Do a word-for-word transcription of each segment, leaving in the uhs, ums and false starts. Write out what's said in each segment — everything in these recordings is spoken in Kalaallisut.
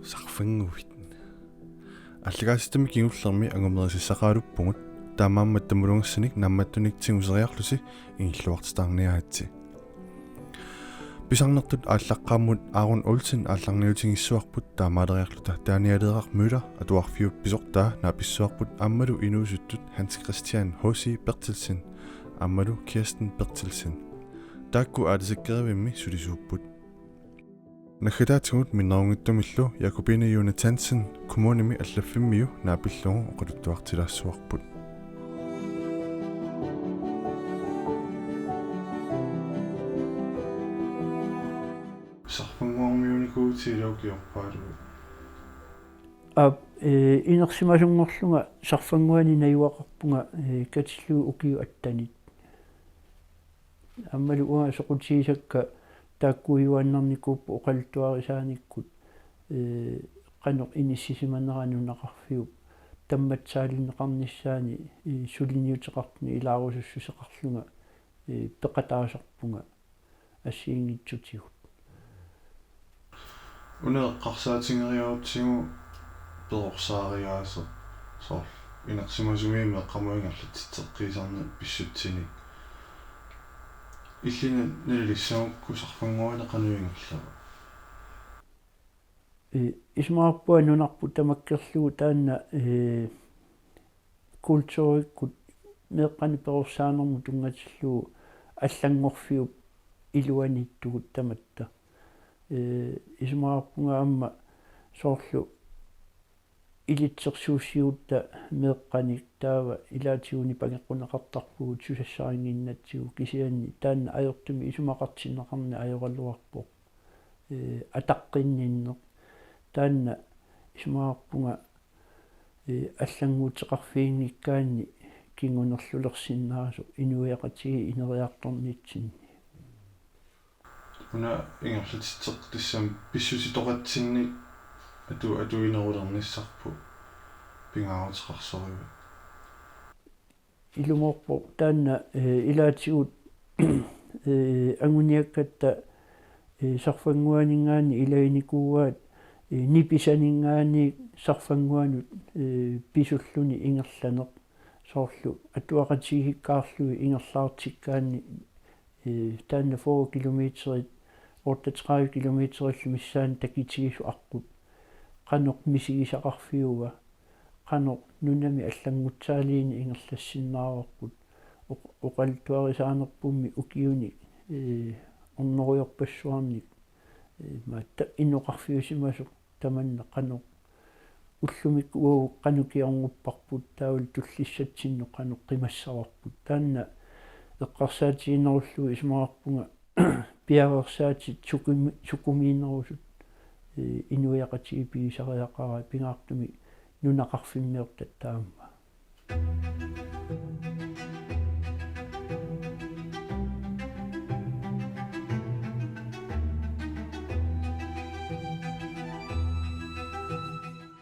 Sarfannguit. Allagaasitami kingullermi angumerisassaqaraluppugut, taamaammat tamalungersunik naammattunik tiguseriarlusi ingilluartitaarniaritsi. Pisarnertut aallaqqaammut Aaron Olsen aallarniutigissavarput, taamaaleriarluta Daniel Erik Møller atuarfiup pisortaa naapissavarput aammalu inuusuttut Hans Christian H C Berthelsen aammalu Kirsten Berthelsen. Taakku aalisakkerivimmik sulisuupput. Naggataatigut minnerunngitsumillu Jakobine Jonathansen, kommunimi allaffimmiu, naapillugu oqaluttuartilaassavarput. Sarfannguarmiunikuuvutit ilaa ukiorpaaluit? Aap, ee, inersimasunngorlunga sarfannguani najugaqarpunga, ee, katillugu ukiut attenit. Aammalu uanga soqutigisakka taakkuujuaannarnikuupput oqaluttuarisaanikkut, ee, qanoq inissisimanera nunaqarfiup tammatsaalinneqarnissaani, ee, suliniuteqartuni ilaarusussuseqarlunga, ee, peqataasarpunga assigiinngitsutigut. Una eqqarsaatigeriarutsigu perorsaariaaseq, soorlu inersimasumi meeqqamut ingerlatitseqqiisarneq pissutsinik. Illit nalilissagukku sarfannguani qanoq ingerlava? Ee, isumaqarpunga nunarput tamakkerlugu taanna, ee, kulturikkut meeqqanik perorsaanermut tunngatillugu allanngorfiup iluaniittugut tamatta. Ee, isumaqarpunga aamma soorlu ilitsersuussiuutta meeqqanik, taava ilaatigut nipangeqquneqartarpugut susassarinnginnatsigu, kisianni taanna ajortumik isumaqartinneqarneq ajoraluarpoq, ee, ataqqinninneq. Taanna isumaqarpunga, ee, allannguuteqarfiginngikkaanni kingunerlulersinnaasoq inuiaqatigiit ineriartornitsinni. Una ingerlatitseq tassami pissutitoqatsinnik atu-, atuinerulernissarput pingaaruteqarsorivat? Ilumoorpoq taanna, ee, ilaatigut, ee, anguniakkatta, ee, sarfannguaninngaanniit ilaginikuuaat, ee, nipisaninngaanniit sarfannguanut, ee, pisulluni ingerlaneq. Soorlu atuaqatigiikkaarlugit ingerlaartikkaanni, ee, taanna fyrre kilometerit, otteogtredive kilometerillu missaani takitigisut aqqut qanoq misigisaqarfiuva, qanoq nunami allanngutsaaliini ingerlassinnaavarput, oq-, oqaluttuarisaanerpummi ukiuni, ee, ornoriorpassuarnik, ee, maatta inoqarfiusimasoq tamanna qanoq ullumikkut uagut qanoq kingornupparput, taavalu tullissatsinnut qanoq qimassavarput. Taanna eqqarsaatiginerullugu isumaqarpunga piareersaatit sukumi-, sukumiinerusut, ee, inuiaqatigiit pigisariaqaraat, pingaartumik nunaqarfimmiortatta aamma.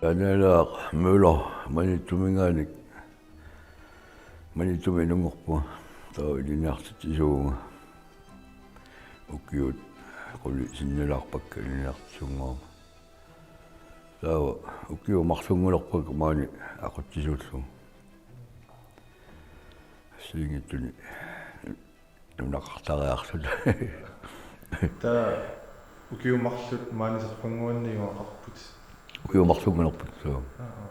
Daniel Møller, Maniitsuminngaanniit, Maniitsumi inunngorpunga, taava ilinniartitsisuuvunga ukiut qulit sinnilaarpakka ilinniartitsunnguamik. Taava ukiut marlunngulerpakka maani aqutsisuullugu. Assigiinngitsuni nunaqartariarluta. Taava ukiut marluk maani sarfannguanni najugaqarputit? Ukiut marlunngulerput, suu. Aa, aa.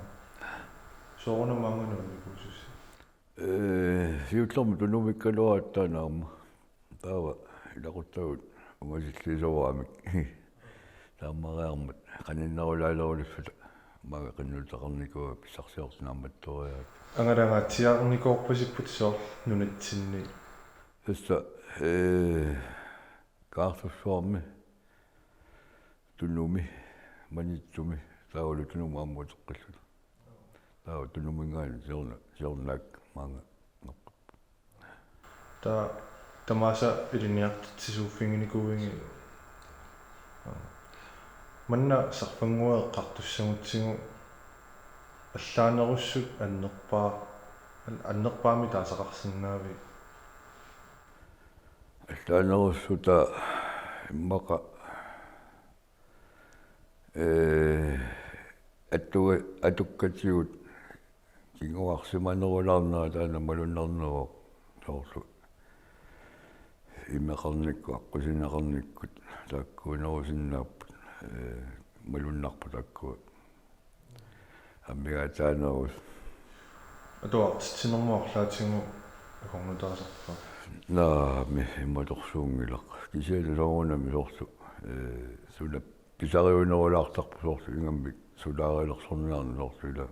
Soorunami maanga nuunnikuususi? Ee, siullermik Tunumikkaluaratta aamma. Taava ilaquttagut ungasilliisuugamik. Taamariarmat qaninnerulaalerulissuta maanga qinnuteqarnikuuara pissarsiortut naammattoriaat. Angalangaatsiarnikuuppasipput soorlu nunatsinni. Tassa, ee, Kaartussuarmi, Tunumi, Maniitsumi, taavalu Tunumi aamma uteqqilluta. Taava Tunuminngaanniit siorna-, siornaak maanga noqqippoq. Ta-, tamaasa ilinniartitsisuuffiginikuuinngilagut. Manna Sarfannguaq eqqartussagutsigu allaanerussut annerpaa-, annerpaamik taasaqarsinnaavigit? Allaanerussutaa immaqa, ee, atuga-, atukkatigut kinguarsimanerulaarnera taanna malunnarneruvoq, soorlu imeqarnikkut, aqqusineqarnikkut taakkuunerusinnaapput, ee, malunnarpoq taakkua. Amigaataanerusut. Atuartitsinermut arlaatigut akornutaasarpa? Naamik, imatorsuunngilaq. Kisianni soorunami soorlu, ee, suna pisariunerulaartarpoq soorlu ingammik sulaarilersorniarneq soorlu ila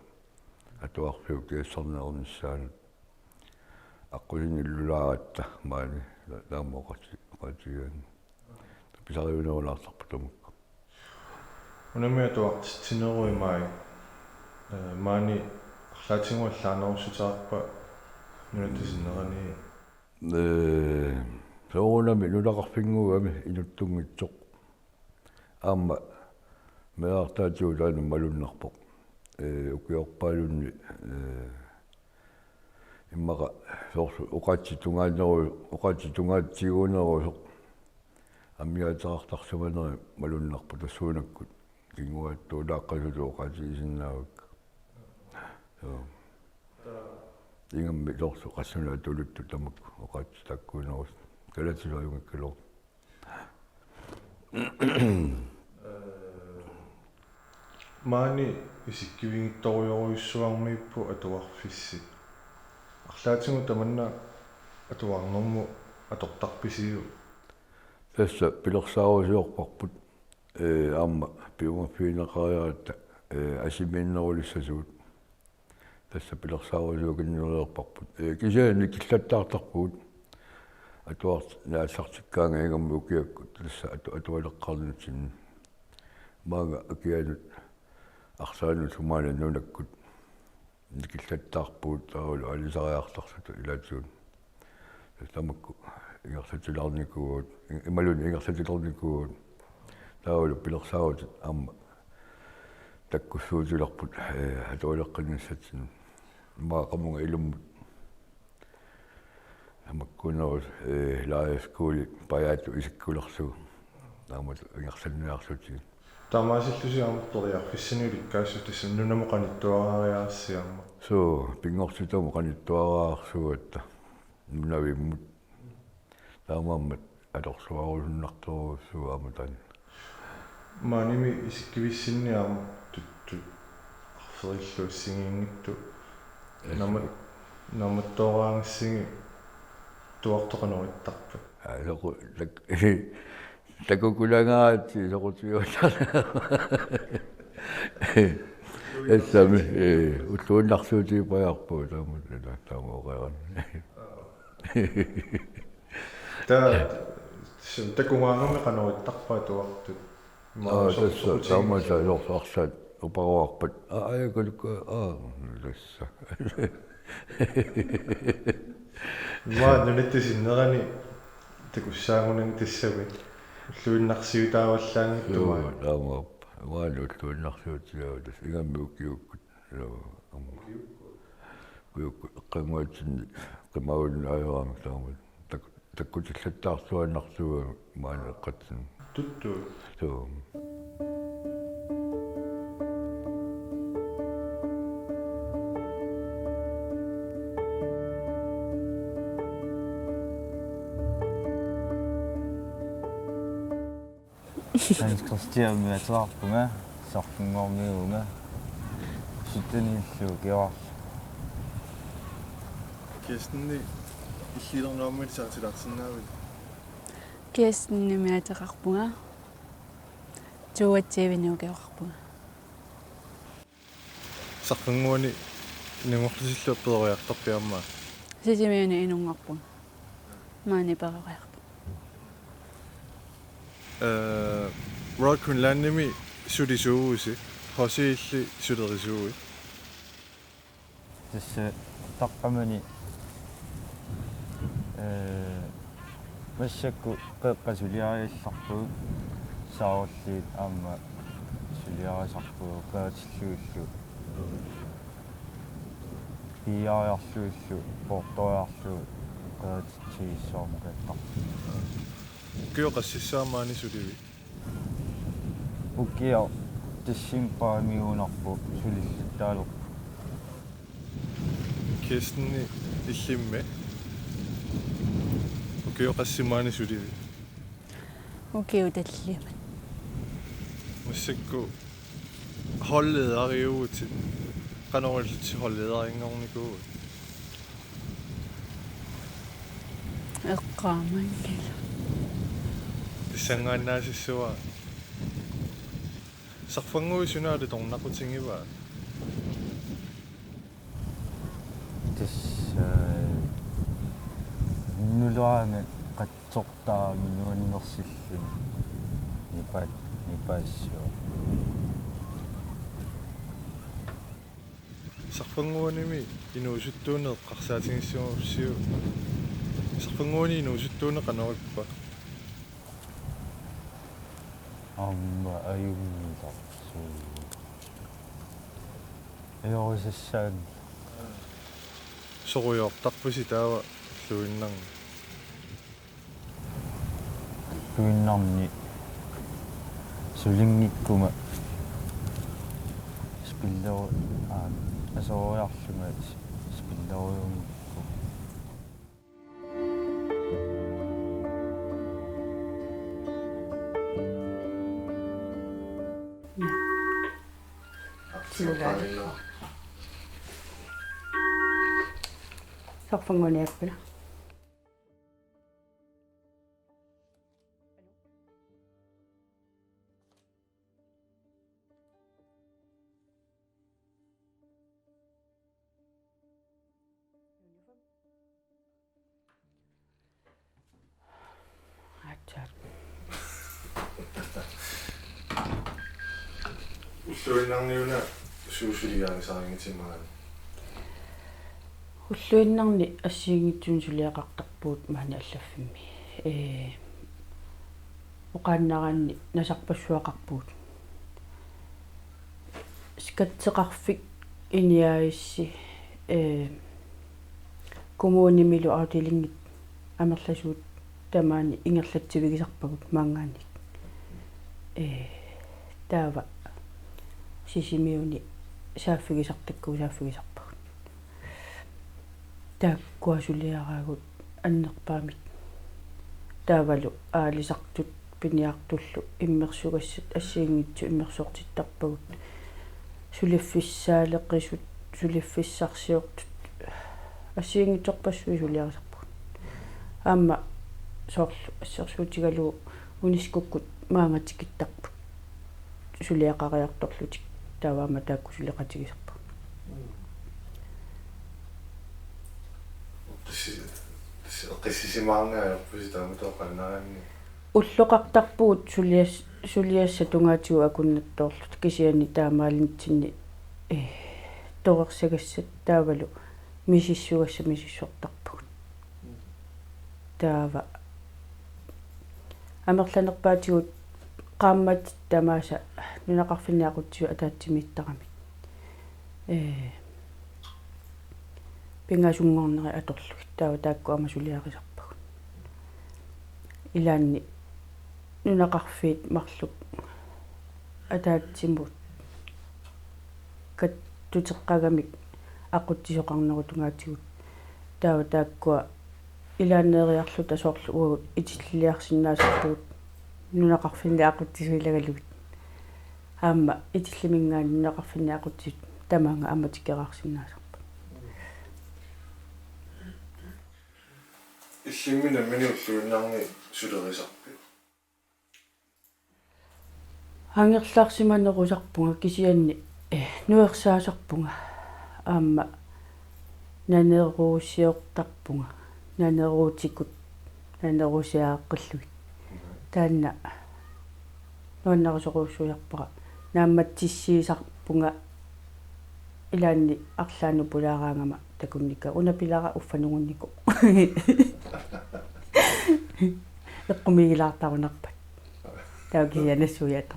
atuarfiup kiassarniarnissaanut. Aqqusinillulaaratta maani ta-, taama oqaati-, oqaatigigaanni. Pisariunerulaartarpoq tamakku. Unami atuartitsineruit maani, ee, maani arlaatigut allaanerussuteqarpa nunatta sinnerani? Ee, soorunami nunaqarfinnguugami inuttunngitsoq. Aamma meerartaatigut taanna malunnarpoq. Ee, ukiorpaalunni, ee, immaqa soorlu oqaatsit tungaaneru-, oqaatsit tungaatsiuunerusoq. Amigaateqartarsimaneri malunnarpoq tassuunakkut. Kinguaattuulaaqqasutut oqaatigisinnaavakka. Joo. Ingammik soorlu qassunaatuluttut tamakku oqaatsit taakkuunerusut. Kalaallisut ajunngikkaluartut. Maani isikkivigitorujorujussuarmiippoq atuarfissi. Arlaatigut tamanna atuarnermut atortarpisiuk? Tassa pilersaarusiorparput, ee, aamma piumaffigineqariaratta, ee, asimiinnerulissasugut. Tassa pilersaarusiukinnereerparput. Ee, kisianni nikillattaartarpugut. Atuart-, naallartikkaangat ingammik ukiakkut tassa atu-, atualeqqaarnitsinni. Maanga akianut arlaannut sumaanut nunakkut nikillattaarpugut taavalu aalisariartarluta ilaatigut. Tassa tamakku ingerlatilaarnikuuagut, i-, imaluunniit ingerlatilaarnikuuagut. Taavalu pilersaarutit aamma takkussuutilerput, ee, atualeqqinnissatsinnut. Immaqa qamunga ilummut. Tamakkuunerusut, ee, lejrskole pajaatut isikkulerlugu. Taamatut ingerlanniarlutigit. Taamaasillusi aamma periarfissanik ulikkaassutit tassa nunamut qanittuaraariarassi aamma. Suu, pinngortitamut qanittuaraarsuugatta nunavimmut. Taamaammat atorluarusunnartorujussuuvoq aamma taanna. Maanimi isikkivissinni aamma tuttut arferillu assigiinngitsut. Assut. Naammat-, naammattooraangassigit atuartut qanoq ittarpat? Aa, soqu-, tak-, takukulangaaratsigit soqutigiutaa. Tassami, ee, ulluinnarsiutigipajaarpugut taamatut, taama oqarani. Taa, tassa takugaangami qanoq ittarpat atuartut? Aa, tassa, soqutiginngisut. Taamatut soorlu arlaat uparuarpat. Aa, ajakulukku, aa, tassa. Immaqa nunatta sinnerani takussaagunanngilaq tassami. Ulluinnarsiutaavallaanngitsoq. Joo, maani. Taamaappoq. Maani ulluinnarsiutigaavoq tassa ingammik ukiukkut. Joo, aamma. Ukiukkut eqqannguatsinni qimagunnaajorami taamatut. Tak-, takkutillattaartuaannartuugami maani eqqatsinni. Tuttut. Suu. Hans Christianimik ateqarpunga, Sarfannguarmiuuvunga, syttenillu ukioqarlunga. Kirsteni illilernuarmik saatilaarsinnaavit? Kirstenimik ateqarpunga, toogtyvenik ukioqarpunga. Saqqannguani inunngorlutillu peroriartorpit aamma? Sisimiuni inunngorpunga. Maani peroriarpunga. Eh, Royal Greenlandimi sulisuuvusi, H C-illi sulerisuuit? Tassa taqqamani, eh, massakkut qeqqata suliariallarpugut, saarulliit aamma suliarisarpugut, qeratillugillu, piiaariarlugillu, poortoriarlugu, qeratitsigissuarmut qeqqarput. Ukioq qassissaa maani sulivit? Ukioq decembarimiigunarpoq sulilluttaalerpoq. Kirsten, illimmi ukioq qassit maani sulivit? Ukiut tallimat. Massakkut holdlederiuvutit. Qanoq ilillutit holdlederinngornikuuit? Eqqaamanngilaq. Tassanngaannaasissavaa. Sarfannguit suna alutornaqutigivaa? Tassa, eh, nuleraangat qatsortaarami nuannersilluni. Nipaat, nipaassuaq. Sarfannguanimi inuusuttuuneq eqqarsaatigisimavisiuk? Sarfannguani inuusuttuuneq qanoq ippa? Aamma ajunngilaq, suu. Ajorisassaanngilaq. Sorujoortarpusi taava ulluinnarni? Ulluinnarni sulinngikkuma spilleru-, aa, aseroriarlunga spillerujunngikkuma. Sarfannguaniappila. Aatsaat. Ulluinnarniuna suut suliarisarigitit maani? Ulluinnarni assigiinngitsunik suliaqartarpugut maani allaffimmi. Ee, oqaannaraanni nasarpassuaqarpugut. Skatteqarfik iniaissi, ee, kommunimilu afdelingit amerlasuut tamaani ingerlatsivigisarpagut maanngaanniit. Ee, taava Sisimiuni saaffigisartakkagut saaffigisarpagut. Taakkua suliaraagut annerpaamik. Taavalu aalisartut piniartullu immersugassat assigiinngitsut immersortittarpagut. Suliffissaaleqisut, suliffissarsiortut, assigiinngitsorpassuit suliarisarpagut. Aamma soorlu assersuutigalugu UNESCO-kkut maanga tikittarput suliaqariartorlutik, taava aamma taakku suleqatigisarpagut. Tassa, tassa eqqissisimaarngaajorpusi taamatut oqaannaraanni. Ulloqartarpugut sulias-, suliassat tungaatigut akunnattoorluta, kisianni taamaalillutik, eh, torersagassat taavalu misissugassat misissortarpagut. Taava amerlanerpaatigut qaammatit tamaasa nunaqarfinni aqutsisut ataatsimiittarami. Ee, pingasunngornerit atorlugit. Taava taakku aamma suliarisarpagut. Ilaanni nunaqarfiit marluk ataatsimut kattuteqqagamik aqutsisoqarnerup tungaatigut. Taava taakkua ilaanneeriarluta soorlu uagut itilliliarsinnaasarpugut nunaqarfinni aqutsisut ilagalugit. Aamma itilliminngaanniit nunaqarfinni aqutsisut tamaanga aamma tikeraarsinnaasarput. Illimmi nammineq ulluinnarni sulerisarpit? Angerlarsimanerusarpunga, kisianni Eh, nuersaasarpunga. Aamma naneruusiortarpunga. Naneruutikut naneruusiaqqillugit. Taanna nuannarisorujussuusarpara. Naammatsissiisarpunga ilaanni arlaannut pulaaraangama takunnikka. Una pilara uffa nungunnikoq. Eqqumiigilaartarunarpat. Taava kisianni nassuiaat.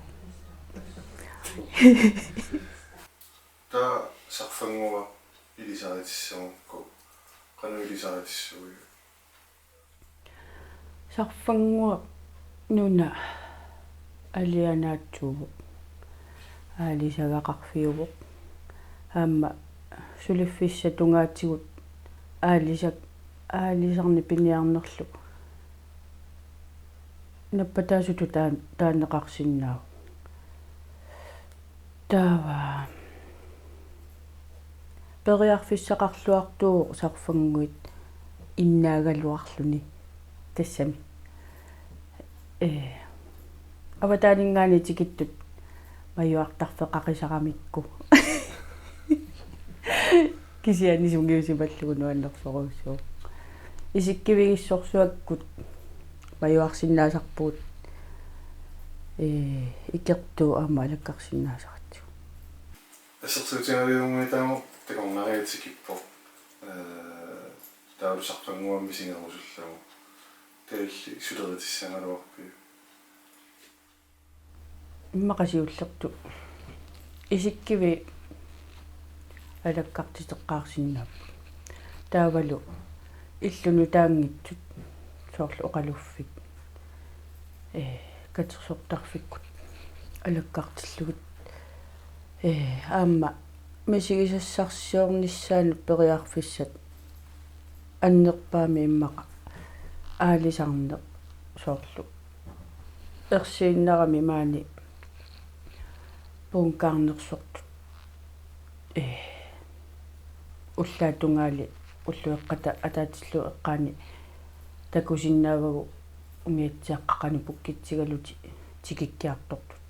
Taava Sarfannguaq ilisaritissamukku, qanoq ilisaritissuuiuk? Sarfannguaq nuna alianaatsuuvoq. Aalisagaqarfiuvoq. Aamma suliffissap tungaatigut aalisak-, aalisarneq piniarnerlu nappataasutut taan-, taanneqarsinnaavoq. Taava periarfissaqarluartuuvoq Sarfannguit innaagaluarluni tassami. Ee, avataaninngaanniit tikittut majuartarfeqaqisaramikku. Kisianni sungiusimallugu nuannersorujussuuvoq. Isikkivigissorsuakkut majuarsinnaasarpugut, ee, ikertuut aamma alakkarsinnaasaratsigu. Assersuutigalugu taama takornariat tikippoq. Ee, taavalu Sarfannguammi misigerusullugu. Taava illit suleritissagaluarpiuk? Immaqa siullertut isikkiviit alakkartiteqqaarsinnaapput. Taavalu illut nutaanngitsut soorlu oqaluffik, ee, katersortarfikkut alakkartillugit, ee, aamma misigisassarsiornissaanut periarfissat annerpaamik immaqa aalisarneq soorlu ersiinnarami maani bunkernersortut. Ee, ullaap tungaali ullueqqata ataatillugu eqqaani takusinnaavagut umiatsiaqqat qanoq pukkitsigalutik tikikkiartortut.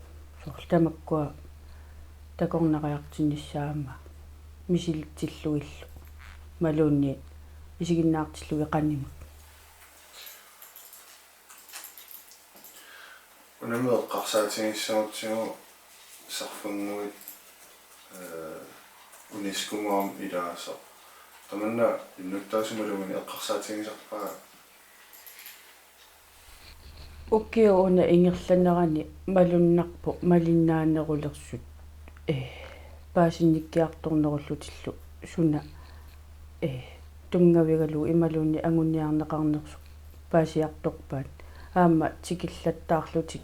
Soorlu tamakkua takornariartinnissaat aamma misilitsillugillu imaluunniit isiginnaartillugit qanimut. Unami eqqarsaatigissagutsigu Sarfannguit, ee, UNESCO-mi aamma ilaasoq. Tamanna innuttaasumaluunniit eqqarsaatigisarpaa? Ukiup una ingerlanerani malunnarpoq malinnaanerulersut, ee, paasinnikkiartornerullutillu suna, ee, tunngavigalugu imaluunniit anguniarneqarnersoq paasiartorpaat. Aamma tikillattaarlutik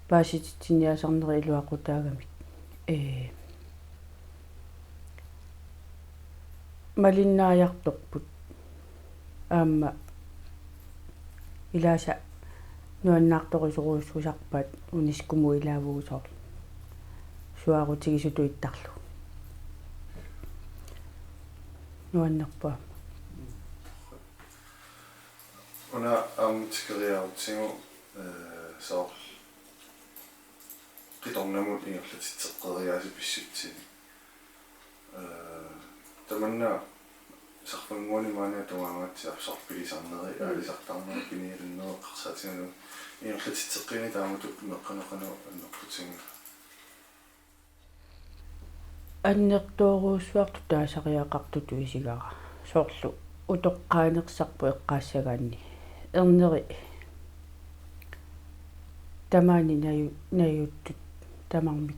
paasititsiniaasarnerit iluaqutaagamik. Ee, malinnaajartorput. Aamma ilaasa nuannaartorisorujussuusarpaat UNESCO-mut ilaavugut soorlu suaarutigisutut ittarlugu. Nuannerpoq aamma. Una aamma tikeriarutsigu, ee, soorlu qitornamut ingerlatitseqqeriaasi pissutsit. Ee, tamanna Sarfannguani maani tungaangatsiarput soorlu pilisarneri, mm, aalisartarneri, pinialunnerit eqqarsaatigalugit. Ingerlatitseqqiineq taamatut meeqqanut qanoq annertutigaa? Annertoorujussuartut taasariaqartutut isigara. Soorlu utoqqaanersarput eqqaassagaanni. Erneri tamaani naju-, najuuttut tamarmik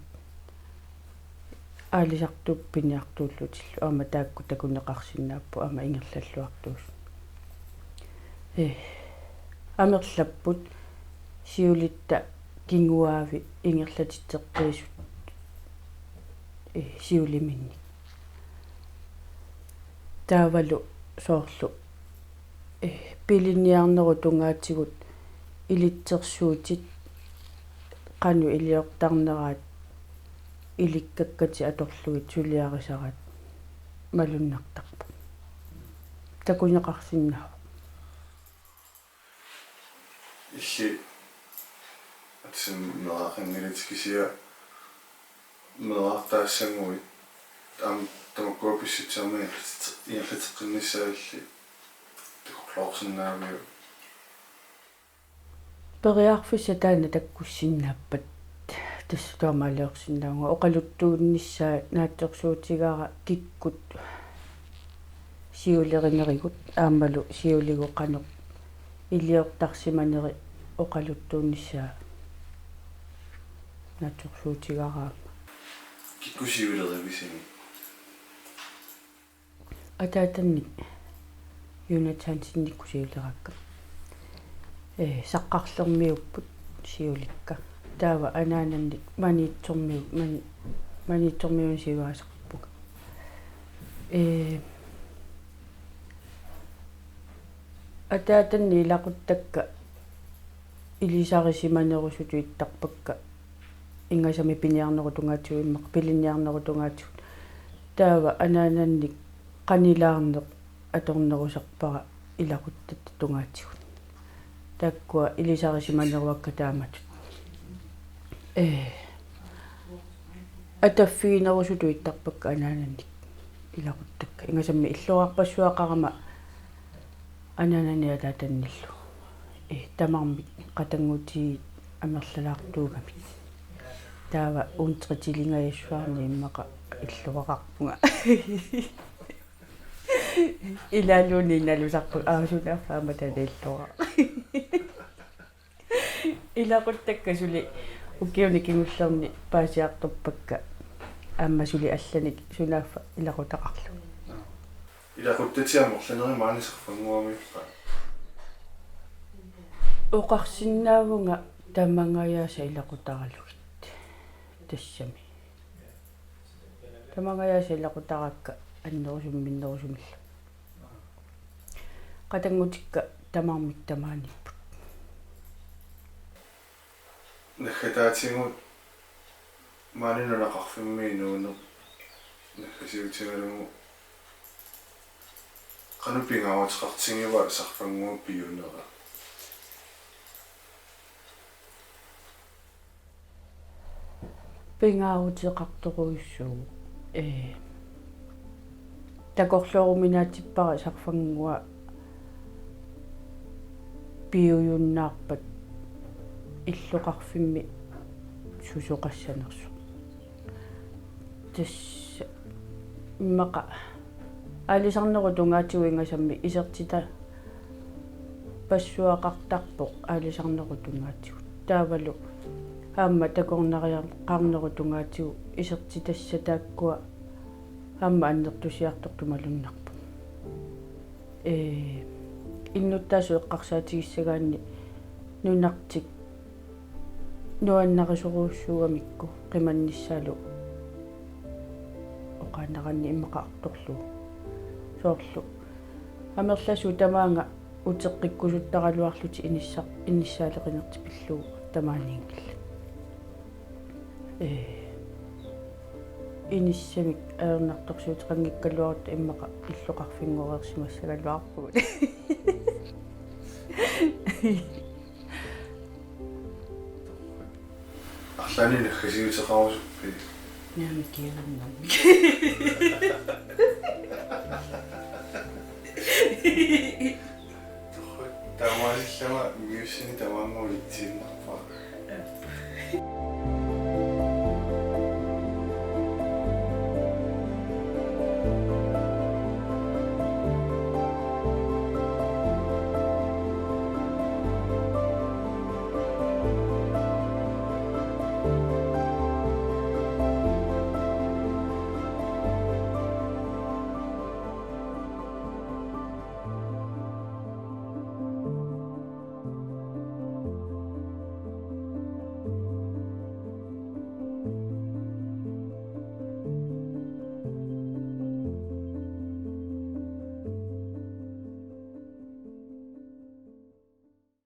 aalisartut piniartuullutillu aamma taakku takuneqarsinnaapput aamma ingerlalluartuusut. Ee, amerlapput siulitta kinguaavi ingerlatitseqqiisut, ee, siuliminnik. Taavalu soorlu, ee, pilinniarnerup tungaatigut ilitsersuutit qanoq iliortarneraat ilikkakkatik atorlugit suliarisaraat malunnartarpoq. Takuneqarsinnaavoq. Illit atisum meeraqanngilatit kisianni Meerartaassanguit aamma tamakkua pissutsit aamma ingerlateqqinnissaat illit takorloorsinnaaviuk? Periarfissat taanna takkussinnaappat tassa taamaaliorsinnaavunga, oqaluttuunnissaa naatsorsuutigaara kikkut siulerinerivut aammalu siuligut qanoq iliortarsimaneri oqaluttuunnissaa naatsorsuutigaara aamma. Kikkut siulerivisigit? Ataatannik Jonathansenikkut siulerakka. Ee, Saqqarlermiuupput siulikka. Taava anaanannik Maniitsormiu-, Mani-, Maniitsormiuunik siuaasarpunga. Ee, ataatanni ilaquttakka ilisarisimanerusutut ittarpakka, ingasammik piniarnerup tungaatigut immaqa pilinniarnerup tungaatigut. Taava anaanannik qanilaarneq atornerusarpara ilaquttatta tungaatigut. Taakkua ilisarisimaneruakka taamatut. Ee. Ataffiginerusutut ittarpakka anaanannik ilaquttakka. Ingasammik illoqarpassuaqarama anaananit ataatannillu. Ee, tamarmik qatanngutigiit amerlalaartuugamik. Taava untritilingajassavara immaqa illoqarpunga. Ilaaluunniit nalusarpunga, aa, sunaaffa aamma taanna illoqarpoq. Ilaquttakka suli ukiuni kingullerni paasiartorpakka aamma suli allanik sunaaffa ilaqutaqarluni. Ilaquttatit amerlanerit maani Sarfannguamiippat? Oqarsinnaavunga tamangajaasa ilaqutaralugit. Tassami. Tamangajaasa ilaqutarakka annerusumik minnerusumillu. Qatanngutikka tamarmik tamaaniipput. Naggataatigut maani nunaqarfimmi inuuneq naggasiutigalugu qanoq pingaaruteqartigiva Sarfannguup piunera? Pingaaruteqartorujussuuvoq. Ee. Takorlooruminaatsippara Sarfannguaq piujunnaarpat illoqarfimmi susoqassanersoq. Tassa immaqa aalisarnerup tungaatigut ingasammik isertitapassuaqartarpoq aalisarnerup tungaatigut. Taavalu aamma takornariaqarnerup tungaatigut isertitassat taakkua aamma annertusiartortut malunnarpoq. Ee, innuttaasut eqqarsaatigissagaanni nunartik nuannarisorujussuugamikku qimannissaalu oqaannaraanni immaqa artorlugu. Soorlu amerlasuut tamaanga uteqqikkusuttaraluarlutik inissaq-, inissaaleqinertik pillugu tamaaniinngillat. Ee, inissamik ajornartorsiuteqanngikkaluarutta immaqa illoqarfinngoreersimassagaluarpugut. Arlaannik naggasiuteqarusuppit? Naamik, kialernermik. Taamaasillama miussini tamaanga ulitsiinnarpara.